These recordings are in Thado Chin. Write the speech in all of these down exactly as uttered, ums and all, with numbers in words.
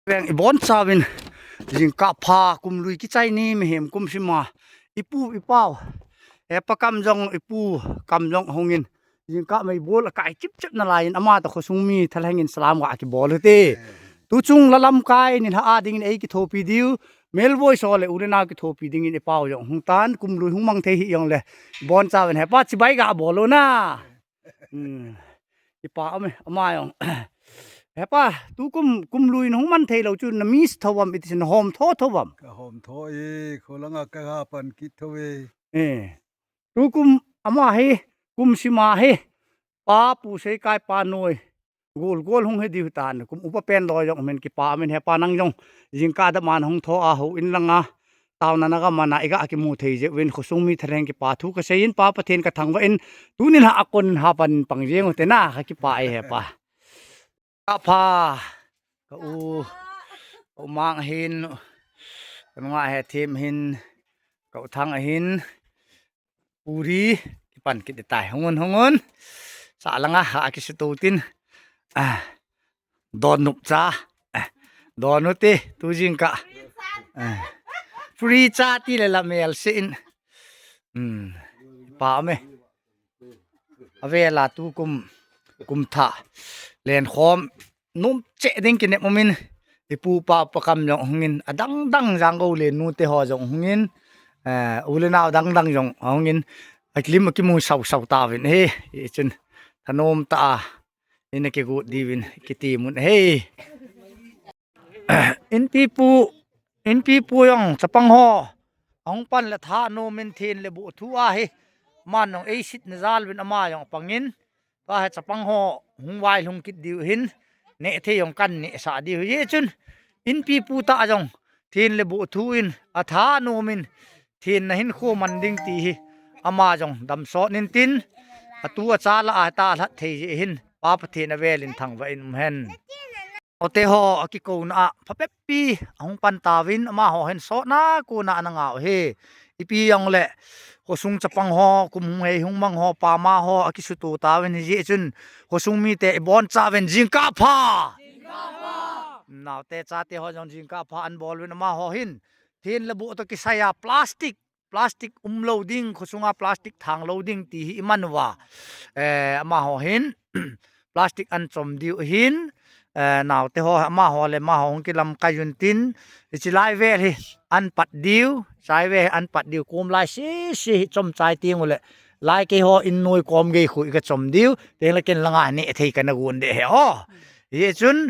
Peng ibon chauvin, jingkah pha kum lui kichai ni mihem kum sima, ipu ipau, hepa kam jong, ipu kam jong hungin, jingkah meibol akai chip chip nalaiyin, ama toh khosung mi thalhengin salam ga kibol ute. Tuchung lalam kai nilhah a dingin ei kithopi diu, melvoi so le u le nao kithopi dingin ipau jong hung tan, kum lui hung mang thei hih jongle, ibon chauvin hepa chibai ga bol una. Hmm. Ipa ame, ama jong. Hepa, tukum, kum lui nahung man thei lou chu, na miss tho uvam, iti chu nahom tho tho uvam. Kahom tho e, kholanga kaga pan kit tho e. Eh. Tukum ama hi, kum sima hi, pa pu sei kai pa noi. Gol gol hung hi diu tan, kum upa pen loi jong min kipa min hepa nang jong. Jingkah dam a nahung tho a houin langa. Taona naga mana iga kimu thei jeh uvin khosung mi thalheng kipa thu kaseiyin pa Pathen kathangvah in tunin ha akon ha pan pang jeng ute na kakipah e hepa. Ka pha, ka u, ka u Mang ahin, ka nunga he thim ahin, ka u Thang ahin, puri, kipan kit tai, hungun, hungun. Sa langa, ha, kisutu tin. Ah, don nup cha. Eh, don nu ti, tu jingkah. Eh, puri cha ti le la mel se in. Hmm, pa me. Avela tukum, kum tha. Len khom, num che ding kinep umin. Ipu pa pa kam jong hungin, adang dang jang go le nu te ho jong hungin, eh, u le nao dang dang jong hungin, akilim akimu sau sau ta vin he, i chun, thanom ta a, ina kigut diuvin, kiti mun he. Inpi pu, inpi pu jong, chapang ho, ahung pan le tha nomin thin le bu thu a he, man jong ei sit na jal vin ama jong pangin, Tua hi chapang ho hung vai lhung kit diu hin, neh thei jong kan neh sah diu hi chun, inpi pu ta jong, thin le bu thu in, atha nom in, thin na hin khu man ding ti hi, ama jong dam sot nin tin, atu acha la a ta lhat thei ji hin, Pa Pathen avel in thangvah in um hen. Ote ho, akikouna a, phabep pi, ahung pan tauvin, amaho hin sotna, kona ana ngah u hi. Ipi jongle, khosung chapang ho, kum hung hei hung mang ho, pama ho, akisutu tauvin hijeh chun, khosung mite ibon chauvin jingkah pha. Jingkah pha. Naote chate ho jong jingkah pha anbol uvin amaho hin. Thin le bu toh kisai a plastic, plastic umlou ding, khosunga plastic thanglou ding ti hi iman uva. Eh, amaho hin, plastic anchom diu hin, eh, naote ho, amaho le amaho hung kilamkai un tin, hichi lai vel hi anpat diu, chai vel hi anpat diu, kum lai sese hi chom chai teng ule, lai keiho in noi kom gei khu iga chom diu, teng le ken langa neh thei kana gon de hi o. Hichun,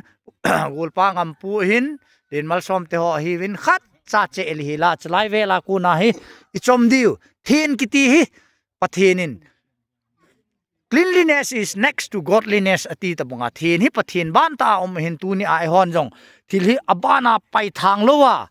golpa ngampu hin, tin malsom te ho hiuvin khat cha che li hi la, chulai vel a kona hi, ichom diu, thin kiti hi, Pathen in, cleanliness is next to godliness ati tabanga, thin hi Pathen ban ta a um hin tuni a eihon jong, thil hi abana pai thanglou a,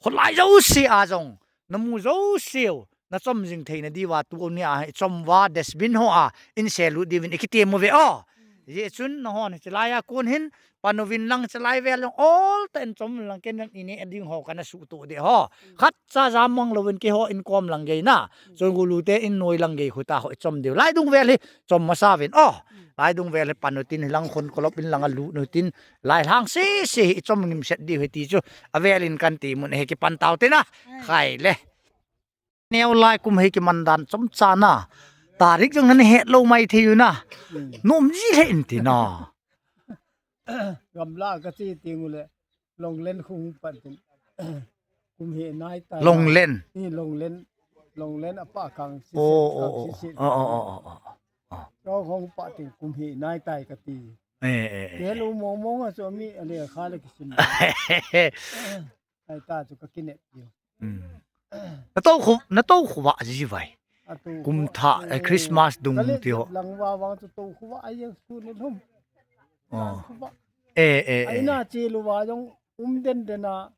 kholai jouse a jong, namu jouseu, nachom jing theina diuva tuni a ichom uva dustbin ho a, inselut diuvin ikiti mu ve o. Hijeh chun nahon hichi lai a kon hin, pan uvin lang chulai vel jong ol tah in chom uvin lang ken jong ineh ding ho kana suhtoh de ho. Khat cha jam mang louvin keiho in kom lang gei na. Chun golu te in noi lang gei khu ta ho ichom diu. Lai dung vel hi chom masa uvin o. Lai dung vel hi pan utin hilang khon kolop in lang alut utin. Lai lhang sese hi ichom ngimset diu hi ti chu. Avel in kan ti mun hi kipan tau te na. Khai le. Neo lai kum hi kiman dan chomcha na. Tarik jong nana het lou mai thei u na. Hmm. Nom ji le in ti na. Gamla ka che teng ule. Longlen khu hung pan tin. Kum hi nai tai. Longlen. Ni Longlen. Longlen apa kang si. Oh, oh, oh. Oh, oh, oh, oh, oh. Lou hung pa tin kum hi nai tai kati. Eh, eh, eh. Ke lu mong mong a so mi ale kha le kisin. Ai ta chu ka kinet diu. Hmm. Na to khu, na to khu va ji vai. Atu kum khu tha, eh, eh, Christmas dung kale ti ho. Lang va vang chu to khu va ai yang su ni lhum. Oh. Khu va. Eh, eh, eh. Ai na che lu va jong um den den a.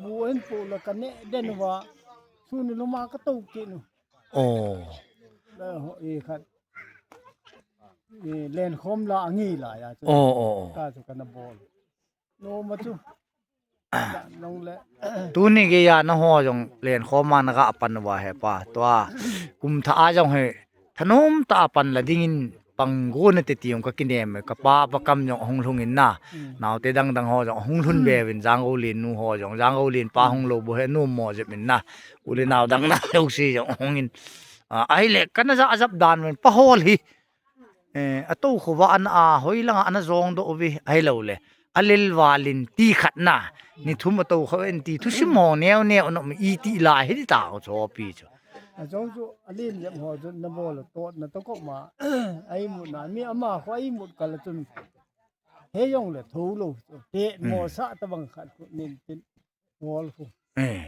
Bu en pu la ka ne den va. Su ni lhum a ka to ki nu. Oh. La ho e khat. E len khom la angi la ya chu. Oh, oh, oh. Ka chu ka na bol. Nom a chu. Nong le. Tuni geiya naho jong len khom a naga pan uva hepa. Tua kum tha a jong hi thanom tah a pan la dingin pang go nate ti jong kakinem e, kapa pakam jong ahung lhung in na. Naote dang dang ho jong ahung lhun be uvin, Janggoulen nu ho jong, Janggoulen pa hung lou bou hi anom mo jep in na. U le nao dang dang jouse jong ahung in. Ahile kana ja ajap dan uvin, pa hol hi. Eh, atou khovah ana a, hoilang a ana jong doh uve, ahilou le. Alel val in ti khat na. Ni thum atou khovah in ti thusim ho neo neo na um iti lai hi ti ta ho chopi chu. Ajong chu, alim jep ho chu nabol u, totna toh koma. Aimut na, mi ama kho aimut kal a chun. He jong le tho lou chu. He mo sa tabang khat khu nin tin. Wall khu. Eh.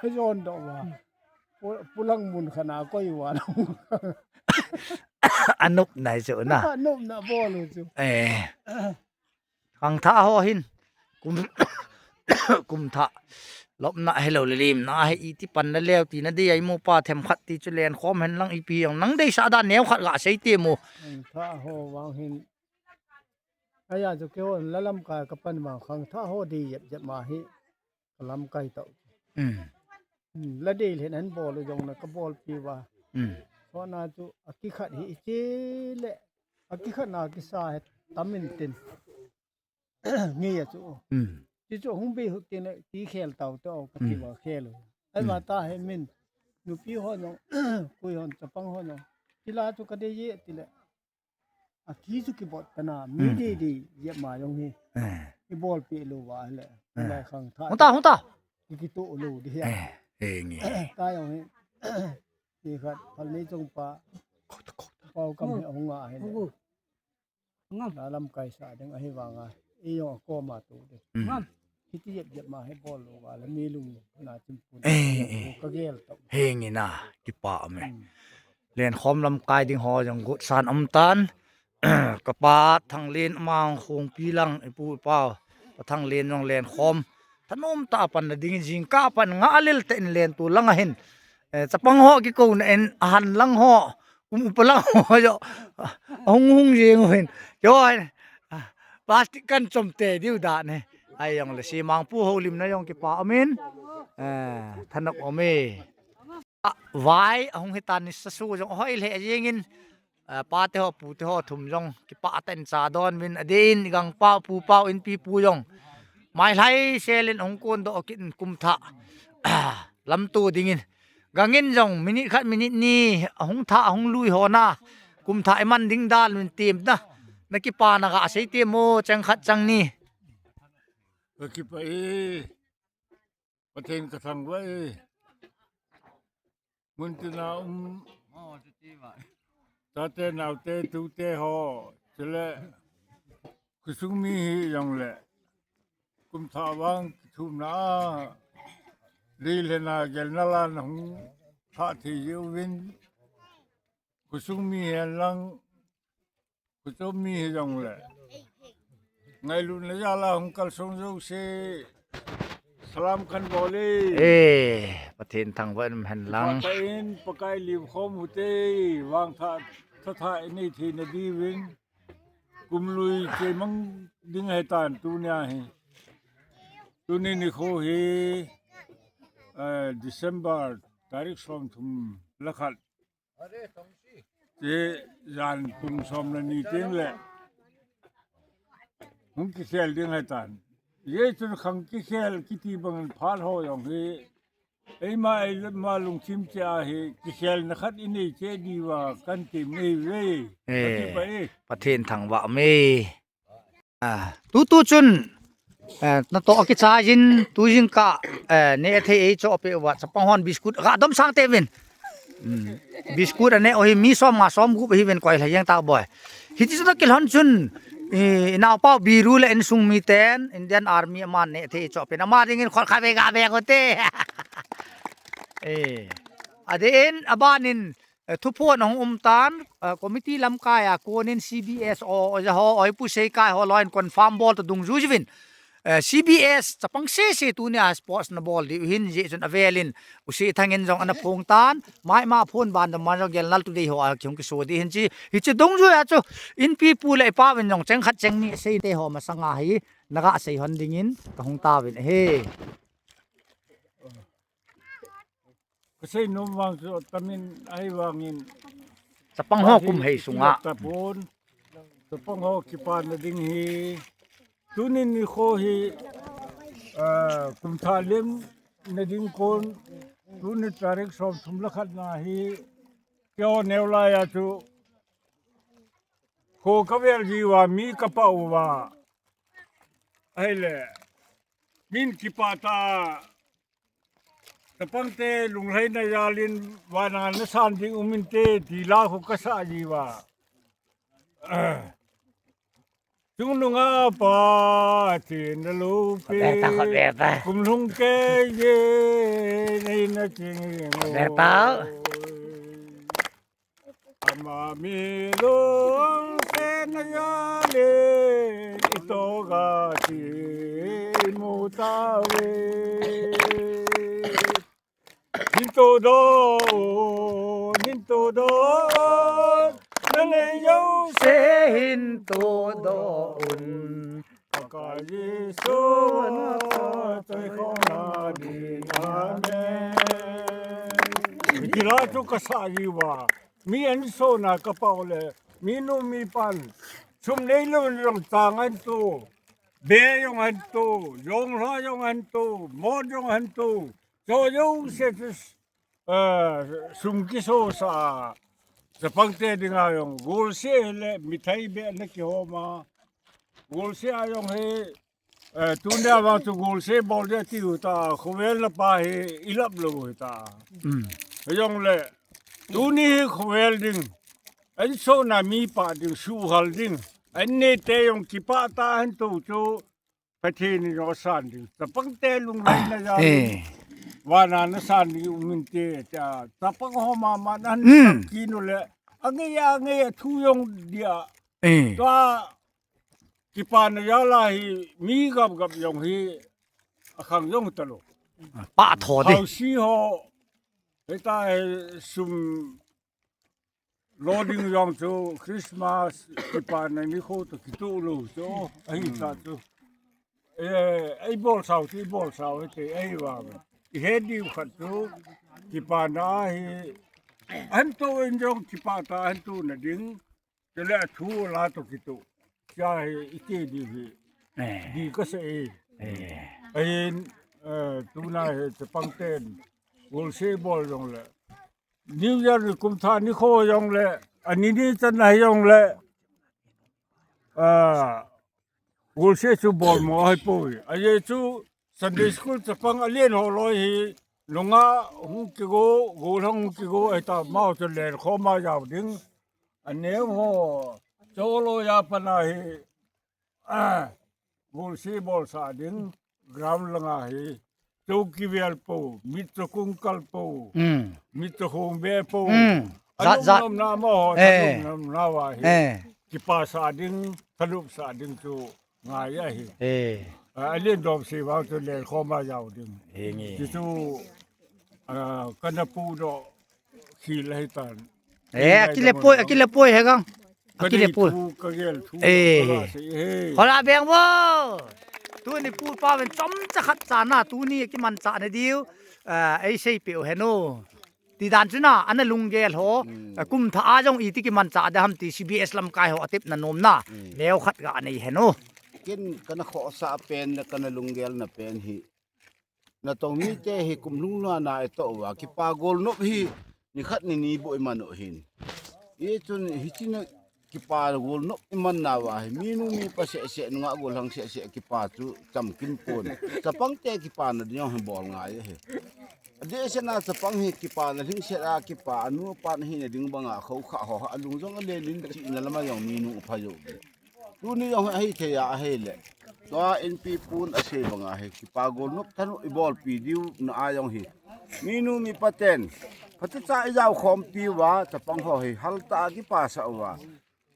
Ajon doh uva. Pu-, pulang mun khat a koi uva. Anop nai chu na. Anop na bol u chu. Eh. Khangthah ho hin. Kum, kumthah. Lopna hilou le limna hi iti pan na leu tina dei ahi mo pa, themkhat ti chu lenkhom hen lang ipi jong nang deisah dan neo khat ga sei te mo. Khangthah ho vang hin. Aja chu keiho la lamkai kapan vang khangthah ho dei jep jep ma hi. Ka lamkai tau. La dei lhen hen bol u jong na kabolpi uva. Hona chu akikhat hi ichi le. Akikhat na kisa hi tam in tin. Nge a chu. Ti chu hung bei hut tin le ti khel tau tau kati uva khel u. Ahivang ta hi min. Nupi ho jong, koi hon, chapang ho jong. Ti la chu kadei je ti le. Aki chu kibot pana, mi dei dei, jep ma jong hi. Ibolpi lou uva le. Lai khangthah. Hung ta, hung ta. Ki, kitoh lou ding hi. Eh, nge. Ta jong hi. Ti khat, phal nei chong pa. Pau kam hi ahung a hi le. Ngam. La lamkai sa ding ahivang a. I jong akoma tu ding. Ngam. Hiti jep jep ma hi bol lou uva le mi lung na chim pun. Eh, eh. Kagel tau. He nge na, kipa um e. Lenkhom lamkai ding ho jong gotsan um tan. Kapa Thanglen amang khongpi lang ipu ipau. Pa Thanglen jong lenkhom. Thanom tah a pan na ding in jingkah pan nga lel tah in len tu lang ahin. Eh, chapang ho kikouna in ahan lang ho. Um upa lang ho jo. Ahung hung jeng u hin. Jo hin. Plastic kan chom te diu dan hi. Ahi jong le simang pu ho lim na jong kipa um in. Eh, thanop um e. Vai, ahung hitan ni sasu jong hoi le jeng in. Eh, pa te ho, pu te ho, thum jong, kipa tah in cha don uvin, adeh in, i gangpa, pu pau, inpi pu jong. Mai lhai sel in ahung kon doh kit in kumthah. Lamto ding in. Gang in jong, minute khat, minute ni, ahung thah, ahung lui ho na. Kumthah iman ding dan uvin tem na. Na kipa na ga sei te mo, cheng khat cheng ni. Ka kipa e. Pathen ka thangvah e. Mun tina um. Tate naote tute ho. Chule. Khosung mi hi jong le. Kumthah vang kithumna a. Dei lhena gelna la na hung. Thah thei jeh uvin. Khosung mi hen lang. Khuchom mi hi jong le. Ngailutna jal a hung kalsong jouse. Salam kan bol e. Eh, Pathen thangvah in um hen lang. Pathen, Pakai lim khom u hite, vangthah, thathah i nei theina diuvin. Kum lui chemang ding ahitan tunia hi. Tuni nikho hi, eh, December tarik somthum le khat. Ti jan pung som le ni teng le. Hung kikhel ding ahitan. Hichun khang kikhel kiti bangin phat ho jong hi. Eima eima lungthim cheh a hi kikhelna khat i nei cheh diuva kan ti mai ve. Eh, Pathen thangvah um e. Ah, tutu chun, eh, natoh akichai jin, tu jingkah, eh, neh thei eichoh peh uva, chapang hon biscuit ga dom sang te uvin. Hmm. Biscuit aneh u hi mi som nga som gup ahiuvin koi lha jeng ta boi. Hiti chun akilhon chun, i, inaopau Biru le insung miten, Indian Army aman neh thei eichoh pen, ama dingin khol khat vei ga veng u te. Eh, adeh in, abanin, Eh, thuphon ahung um tan, eh, committee lamkai a konin C B S o, oja ho, oipu seikai ho loi in confirm bol to dungjui uvin. Eh, C B S chapang sese tunia sports na bol diu hin jeh chun avelin u Sehthang in jong ana phong tan, maima phone ban dam man jong Gelnal Today ho a kihung kiso ding hin chi, hiche dungjui a chu inpi pu le ipa uvin jong cheng khat cheng ni sei te ho masanga hi naga sei hon dingin kahung tauvin ahi. Kasei nom vang chu tamin ahivangin Chapang ho kum hei sunga. Tapon. Chapang ho kipana ding hi. Tunin nikho hi, ah, kum thah lem na ding kon. Tunin tarik som thum le khat na hi. Keo neo lai a chu. Kho ka vel ji uva, mi ka pah uva. Ahile. Min kipah ta. Chapang te lunglhaina jalin vana na san ding um inte ti la kho ka sa ji uva. Chungnunga Pathen na loupi. Khut ber ta, khut ber ta. Kum lhung kei ye nei na ching. Khut ber ta. Ama mi lungsetna jalin itoh ga kimu tauve. Hin to doh un, hin to doh un, na nei jouse hin to doh un. Pakai Jesu, na choi khom na din, amen. Kila chu ka sa ji uva. Mi an so na ka pau le, mi nu mi pan, sum nei lou jong chang an tu, be jong an tu, jong hla jong an tu, mot jong an tu, cho jouse chu, eh, sum kiso sa, chapang te dinga jong, golseh le, mithai be na kihom a, golseh a jong hi, Eh, tunia vang chu golseh bol dia tiu ta, khovel na pa hi i lap lou hi ta. Mm. Jong le, tuni hi khovel ding, an so na mi pa ding, suhal ding, an nei te jong kipah ta han tu chu, Pathen in jong san ding. Chapang te lunglhaina ja. Eh. Vana na san ding um inte ta. Chapang ho mama nan Mm. Kinu le, ange ange thu jong dia. Eh. Tua Kipana jal a hi mi gap gap jong hi akhang jong talou. Pa tho de. Hausi ho, heta hi sum lo ding jong chu Christmas kipana nikho to kitoh lou chu ahi ta chu. Eh, ei bol sao ti bol sao te ei vang. I he diu khat chu kipana hi an to in jong kipah ta an to na ding. Chule athu la to kitoh. Cha hi iti di hi. Eh. Di ka se e. Eh. Ahin, eh, tuna hi chapang ten. Golseh bol jong le. New Year ni kum tha nikho jong le. Ani ni chan na jong le. Ah, golseh chu bol mo hai poi. Aye chu Sunday school chapang alen ho loi hi, nunga hung kigo, gol hung kigo, ahi ta, mau chu len khoma jao ding. Aneo ho, cholo ja pana hi, ah, golseh bol sa ding, ground langa hi, chouki vel po, mit chu kung kal po, Mm. mit chu hung be po. Mm. Zat, zat. Anung nam na mo ho, Eh. Anung nam na wa hi. Eh. Kipa sa ding, thanup sa ding chu. Ngai ahi. Eh. Ah, alen dom si vang chu len khoma jao ding. Hi nge. Ti chu, ah, kana pu doh khel ahi tan. Eh, akile poi, akile poi he gang. Akile poi. Ka gel thu, Eh. Ka la si he. Hola beng vo. Tuni pu pa ven chomcha khat cha na, tuni kimanchah na diu. Ah, ei sei peh u hen o. Ti dan chu na, ana lunggel ho, Mm. eh, kum tha a jong iti kimanchah da ham ti C B S lamkai ho atepna nom na, Mm. neo khat ga anei hen o. Ken kana khohsah pen le kana lunggel na pen hi. Natong mite hi kum lhung na na itoh uva, kipa golnop hi, ni khat ni ni bou iman u hin. Hichun hichi na Kipa golnop iman nauva hi, minu mipa seh seh, nungah golhang seh seh, kipa chu chamkim pon. Chapang te kipana ding jong hi bol ngai ahi. Adeh seh na chapang hi kipana lhingset a kipa, anu apa hina ding banga khoukhah ho, alung jong alen in chihna lama jong minu pha jou. Tuni jong hi ahithei a ahile. Tua inpi pun asei banga hi, kipa golnop thanom ibolpi diu na a jong hi. Minu mipa ten. Phatecha ijao khompi uva, chapang ho hi, haltah a kipasah uva.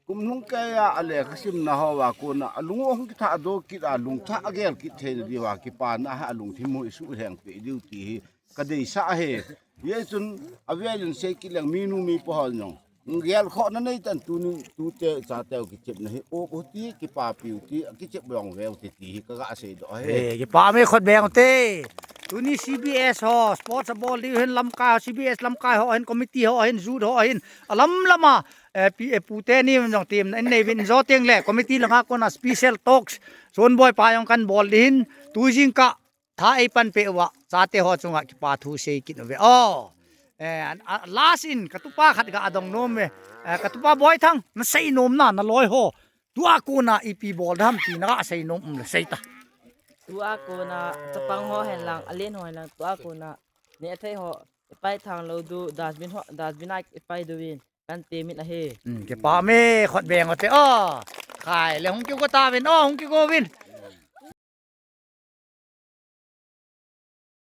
Kum lhung keiya alekha simna hoa kona, alung u hung kithah doh kit a, lungthah agel kit theina diuva, kipana a alungthim u isuh lheng peh diu ti hi, kadeisah ahi. Hichun, avelin sei kit leng minu mipa hon jong. Gelkhohna neitan tunin, tute, chate u kichepna hi, op u ti, kipapi u ti, kichep jong veu ti ti hi, kaga seidoh ahi. Eh, kipa me khut beng u te. Tuni C B S ho, sports abol diu hin lamkai ho, C B S lamkai ho hin, committee ho hin, youth ho hin, alam lama, eh, pi, eh, pute ni jong team na in nei vin jo teng le, committee langa kona special talks, Sonboi pa jong kan bol di hin, tu jingkah, tha ei pan pe uva, chate ho chunga kipa thu sei kin uve. Oh, eh, an- a- last in, katupa khat ga adong nom ve. Eh, katupa Boithang, na sei nom na, na loi ho. Tua kona ipi bol dam ti na ga sei nom um le sei ta. Tua kona chapang ho hen lang, alen ho hen lang, tua kona ne thei ho, ipai thang lo du, dustbin ho, dustbin a ipai du vin, kan te min ahi. Hmm, kipa me, khot beng o te, oh. Khai le hung kigo ta vin, oh, hung kigo vin.